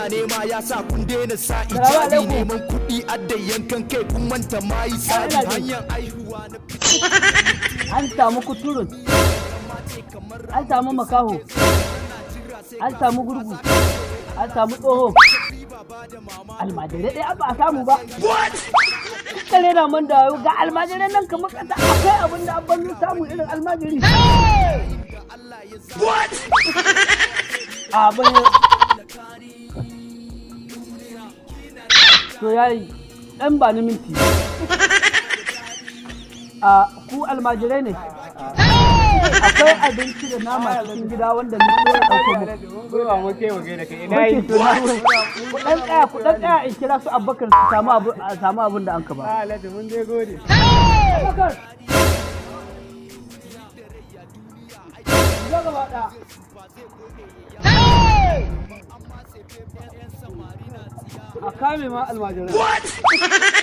Kuna nema ya sa kun daina sa Salamu ijabi. alaikum. Neman kuɗi adda yankan kai, kun manta mayi sabi. Ina jin. Hanyar aihuwa na An samu kuturun, an samu makaho, an samu gurgu, an samu tsoho, almajirai ɗaya ba a samu ba. Kare na man da ga almajirai nan kamar kasa, akwai abin da an ban samu irin almajiri. Abin to yayi dan ba ni minti. A ku almajirai ne, akwai abinci da nama cikin gida wanda ni ya dauko muku. Goma mu kai mu gaida kai, ina Oke, yi. to na gode. Ku dan tsaya, ku dan tsaya in kira su Abubakar su samu abu, a samu abin da an ka ba. Alhaji, mun dai gode. Abubakar. Zo gaba ɗaya. A kame ma almajirai.